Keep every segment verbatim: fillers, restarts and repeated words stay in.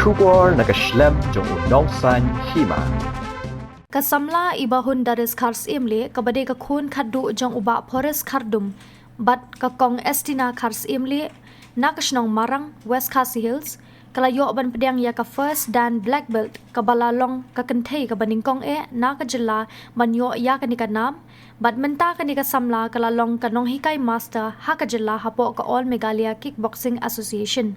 Khubor na ka shlem jong u nongsan hima. Ka samla i Bahun Daris Kharsyimlieh kaba dei ka khun khatduh jong u Bah Pores Khardum bad ka Kong Estina Kharsyimlieh na ka shnong Marang, West Khasi Hills, ka la ïoh ban pdiang ïa ka first dan black belt kaba la long ka kynthei kaba nyngkong eh na ka jylla ban ïoh ïa kane ka nam, bad mynta kane ka samla ka la long ka nonghikai master ha ka jylla hapoh ka All Meghalaya Kickboxing Association.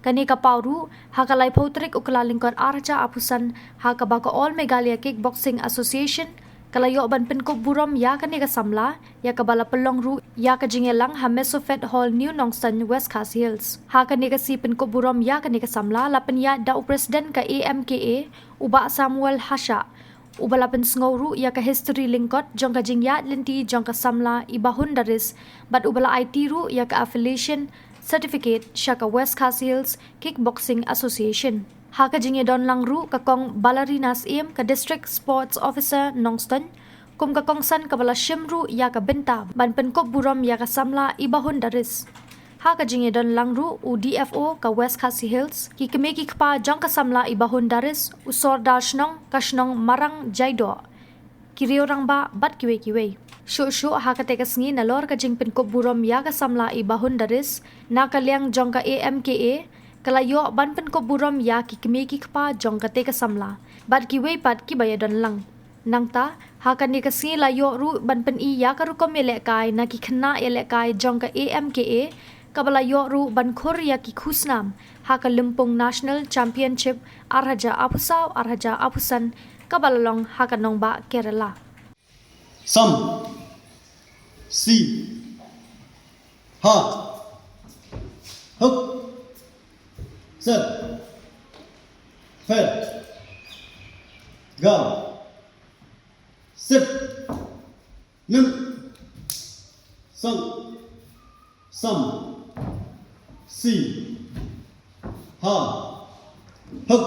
Kane ka paw ruh ha ka laiphew tarik u Kyllalyngkot arhajar arphew san, ha kaba ka All Meghalaya Kickboxing Association ka la ïoh ban pynkup burom ïa kane ka samla, ïa kaba la pynlong ruh ïa ka jingïalang ha Mesovet Hall, New Nongstoiñ, West Khasi Hills. Ha kane ka sngi pynkup burom ïa kane ka samla la pynïaid da u President ka A M K A, u Bah Samuel Hashah, uba la pynsngew ruh ïa ka history lyngkot jong ka jingïaid lynti jong ka samla i Bahun Daris, bad uba la aiti ruh ïa ka affiliation certificate sha ka West Khasi Hills Kickboxing Association. Ha ka jingïadon lang ruh ka Kong Balarina Syiem, ka District Sports Officer Nongstoiñ, kum ka kongsan kaba la shim ruh ïa ka bynta ban pynkup burom ïa ka samla i Bahun Daris. Ha ka jingïadon lang ruh u D F O ka West Khasi Hills, ki kmie ki kpa jong ka samla i Bahun Daris, u Sordar Shnong ka shnong Marang Jaidoh, ki riew rangbah bad kiwei kiwei. Shuh shuh ha kata ka sngi, nalor ka jingpynkup burom ïa ka samla i Bahun Daris na ka liang jong ka A M K A, ka la ïoh ban pynkup burom ïa ki kmie ki kpa jong kata ka samla bad kiwei pat kiba ïadon lang. Nangta ha kane ka sngi la ïoh ruh ban pyni ïa ka rukom ïalehkai na ki khynnah ïalehkai jong ka A M K A, kaba la ïoh ruh ban khur ïa ki khusnam ha ka Lympung National Championship arhajar arphew saw arhajar arphew san, kaba la long ha ka nongbah Kerala. Sam. Si. Ha. Huk. Set. Fet. Gam. Sip. Nym. Sang. Sam. Si. Ha. Huk.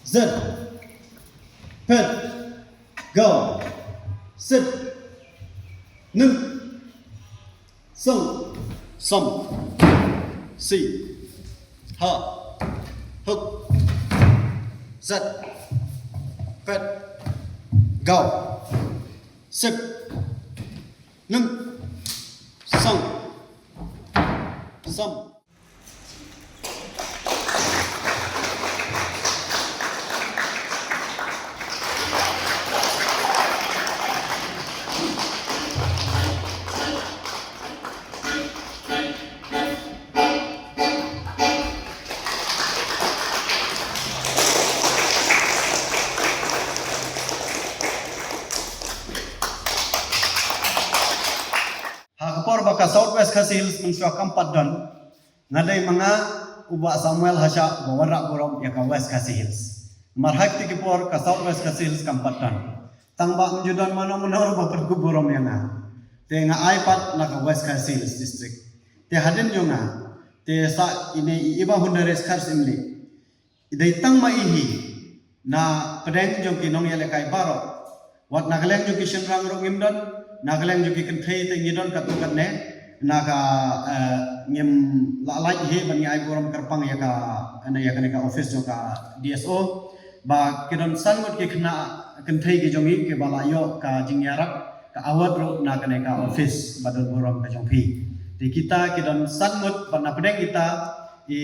Zet. Pet. Gau. Sip. Nym. Sang. Sam. Si. Ha. Huk. Zet. Pet. Gau. Sip. Nym. Sang. Sam. Ha ka por ba ka South West Khasi Hills mynshuwa kam pat don, nga dei ma nga u Bah Samuel Hashah ba wanrah burom ïa ka West Khasi Hills. Namar ha kiti ki por ka South West Khasi Hills kam pat don. Tang ba ym ju don mano mano ruh ba pynkup burom ïa nga. Te nga ai pat na ka West Khasi Hills District. Te hadien jong nga, te sa ine i Iba Hundaris Kharsyimlieh, i dei tang ma i hi na pdeng jong ki nongïalehkai baroh. Wat na ka liang jong ki shynrang ruh ngim don, na ka liang jong ki kynthei te ngi don katto katne, na ka, eh, ngim lah lait hi ban ngi ai burom kyrpang ïa ka, na ïa kane ka office jong ka D S O. Ba ki don san ngut ki khynnah kynthei ki jong ngi kiba la ïoh ka jingïarap, ka award ruh na kane ka office ba don burom ka jong phi. Te kita ki don san ngut, bad na pdeng kita i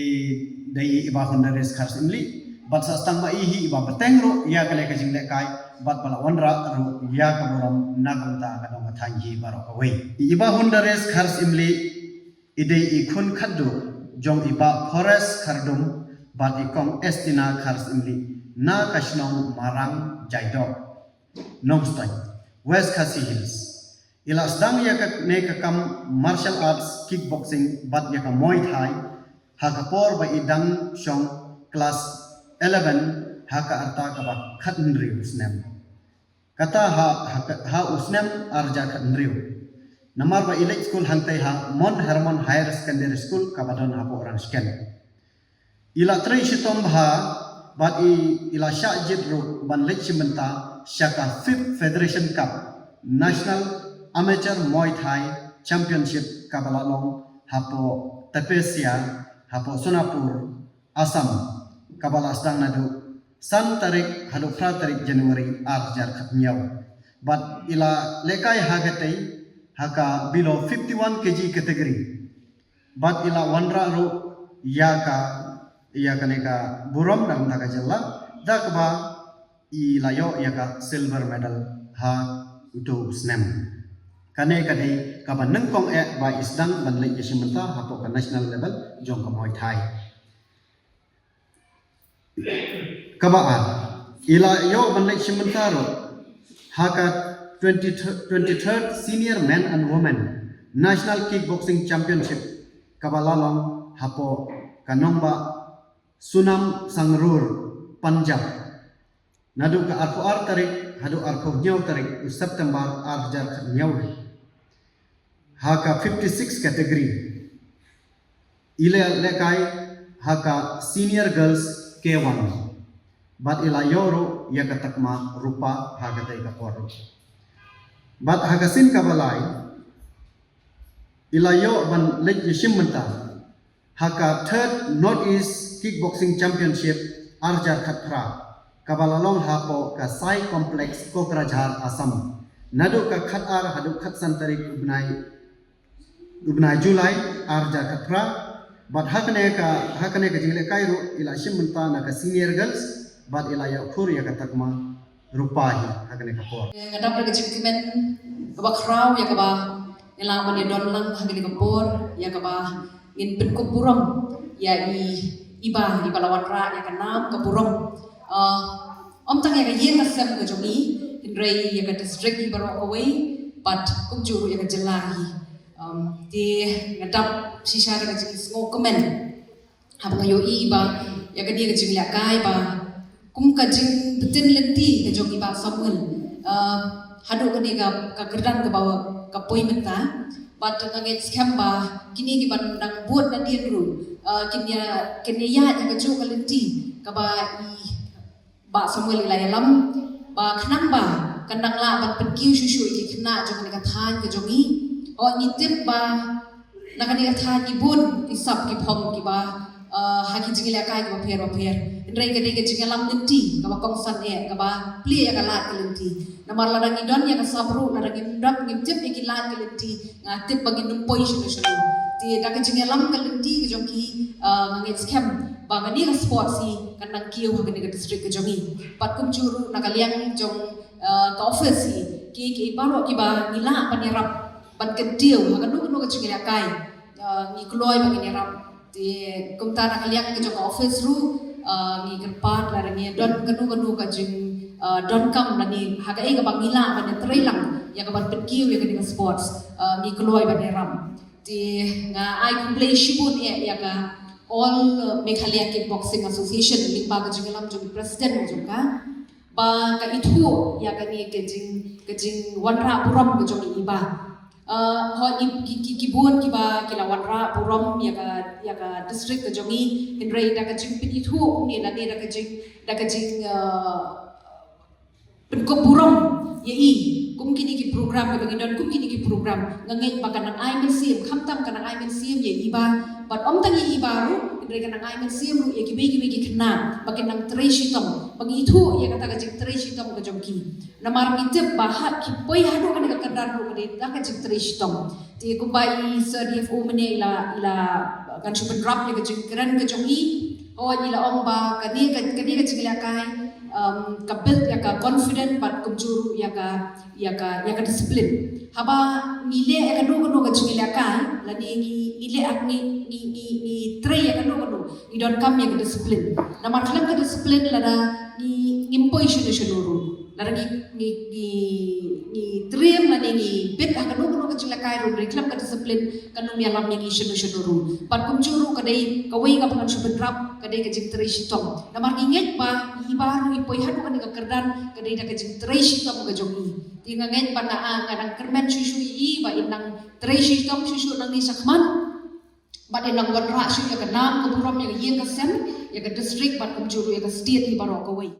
dei i Iba Hundaris Kharsyimlieh, bad sa tang ma i hi iba bteng ruh ïa kane ka jinglehkai, bad ba la wanrah ruh ïa ka burom na ka bynta ka dong ka thaiñ hi baroh kawei. I Iba Hundaris Kharsyimlieh i dei i khun khatduh jong i Bah Pores Khardum bad i Kong Estina Kharsyimlieh na ka shnong Marang Jaidoh, Nongstoiñ, West Khasi Hills. I la sdang ïa kane ka kam martial arts, kickboxing bad ïa ka Muay Thai ha ka por ba i dang shong klas eleven, ha ka rta kaba khathynriew snem. Kata ha, ha, ha u snem arhajar khathynriew. Namar ba i leit skul hangtei ha Mount Hermon Higher Secondary School kaba don hapoh Rangshken. I la trei shitom bha bad i, i la shah jied ruh ban leit shim bynta sha ka fifth Federation Cup National Amateur Muay Thai Championship kaba la long hapoh Tapesia, hapoh Sonapur, Assam, kaba la sdang naduh san tarik haduh phra tarik January ar hajar khathynñiew. Bad i la lehkai ha katei ha ka below fifty-one K G category. Bad i la wanrah ruh ïa ka, ïa kane ka burom na ka bynta ka jylla da kaba i la ïoh ïa ka silver medal ha uto u snem. Kane ka dei kaba nyngkong eh ba i sdang ban leit ïashim bynta hapoh ka national level jong ka Muay Thai. Kaba ar, i la ïoh ban leit shim bynta ruh ha ka twenty, twenty-third Senior Men and Women National Kickboxing Championship, kaba la long hapoh ka nongbah Sunam Sangrur, Punjab, naduh ka arphew ar tarik haduh arphew hynñiew tarik u September ar hajar khathynñiew. Ha ka fifty-six category i la lehkai ha ka Senior Girls K one, bad i la ïoh ruh ïa ka takma rupa ha katei ka por ruh. Bad ha ka sien kaba lai i la ïoh ban leit ïashim bynta ha ka third North East Kickboxing Championship ar hajar khatphra, kaba la long hapoh ka Sai Complex, Kokrajhar, Assam, naduh ka khatar haduh khatsan tarik u bnai, u bnai July ar hajar khatphra. Bad ha kane ka, ha kane ka jinglehkai ruh i la shim bynta na ka Senior Girls bad i la ïoh khur ïa ka takma rupa hi ha kane ka por. Nga dap da ka jingkmen kaba khraw ïa kaba ngi lah ban ïadon lang ha kane ka por, ïa kaba ngin pynkup burom ïa i, iba, iba la wanrah ïa ka nam ka burom. Ah, ym tang ïa ka ïing ka sem ka jong i, hynrei ïa ka district hi baroh kawei, bad kumjuh ruh ïa ka jylla hi. Um, te nga dap shisha da ka jingsngewkmen haba nga ïohi ba ïa kane ka jinglehkai ba kum ka jingbtin lynti ka jong i Bah Samuel, ah, haduh kane ka, ka kyrdan kaba ka poi mynta, bad nga ngeit skhem ba kine kiban dang bud nadien ruh, ah, kin ïa, kin ïa ïaid ha kajuh ka lynti kaba i Bah Samuel i la ïalam ba khnang ba kan dang lah ban pynkiew shuh shuh ïa ki khynnah jong kane ka thaiñ ka jong i. Hooid, ngi tip ba na kane ka thaiñ i bun i sap ki phong kiba, eh, ha ki jinglehkai kiba pher ba pher. Hynrei ka dei ka jingïalam lynti kaba kongsan eh, kaba plie ïa ka lad ka lynti. Namar lada ngi don ïa ka sap ruh, lada ngim don, ngim tip ïa ki lad ki lynti, nga tip ba ngin ym poi shano shano. Te da ka jingïalam ka lynti ka jong ki, eh, nga ngeit skhem ba kane ka sports hi kan nang kiew ha kane ka district ka jong i. Bad kumjuh ruh na ka liang jong, eh, ka office hi, ki, ki baroh kiba ngi lah ban ïarap ban kyntiew ha kano kano ka jinglehkai, eh, ngi kloi ba ngin ïarap. Te kumta na ka liang ka jong ka office ruh, eh, ngi kyrpad lada ngi don kano kano ka jing, eh, donkam lane ha kaei kaba ngi lah ban ïatrei lang ïa kaban pynkiew ïa kane ka sports, eh, ngi kloi ban ïarap. Te nga ai khublei shibun eh ïa ka All, eh, Meghalaya Kickboxing Association lyngba ka jingïalam jong president jong ka, ba ka ithuh ïa kane ka jing, ka jingwanrah burom ka jong i Bah. Eh, hooid, ki, ki, ki bun kiba ki la wanrah burom ïa ka, ïa ka district ka jong i, hynrei da ka jingpynithuh kumne lane da ka jing, da ka jing, eh, pynkup burom ïa i kum kine ki program kiba ngi don, kum kine ki program, nga ngeit ba kan nang ai mynsiem, khamtam kan nang ai mynsiem ïa i Bah, bad ym tang ïa i Bah ruh, hynrei kan nang ai mynsiem ruh ïa kiwei kiwei ki khynnah ba kin nang trei shitom, ba ngi ithuh ïa kata ka jingtrei shitom ka jong ki. Namar ngi tip ba ha ki poi haduh kane ka kyrdan ruh ka dei da ka jingtrei shitom. Te kumba i Sir D F O mynne i la, i la kan shu bynrap ïa ka jingkren ka jong i. Hooid, i la ong ba kane ka, kane ka jinglehkai, um, ka build ïa ka confident bad kumjuh ruh ïa ka, ïa ka, ïa ka discipline. Haba ngi leh ïa kano kano ka jinglehkai lane ngi, ngi leh, ngi, ngi, ngi, ngi trei ïa kano kano, ngi donkam ïa ka discipline. Namar khlem ka discipline lada ngi, ngim poi shano shano ruh. Lada ngi, ngi, ngi, ngi triem lane ngi bit ha kano kano ka jinglehkai ruh, hynrei khlem ka discipline kan ym ïalam ïa ngi shano shano ruh. Bad kumjuh ruh ka dei kawei kaba ngan shu bynrap, ka dei ka jingtrei shitom. Namar ngi ngeit ba i Bah ruh i poi haduh kane ka kyrdan ka dei da ka jingtrei shitom ka jong i. Te nga ngeit ba nga, ah, nga dang kyrmen shuh shuh ïa i ba in nang trei shitom shuh shuh nangne shakhmat. Bad in nang wanrah shuh ïa ka nam ka burom ïa ka ïing ka sem, ïa ka district bad kumjuh ruh ïa ka state hi baroh kawei.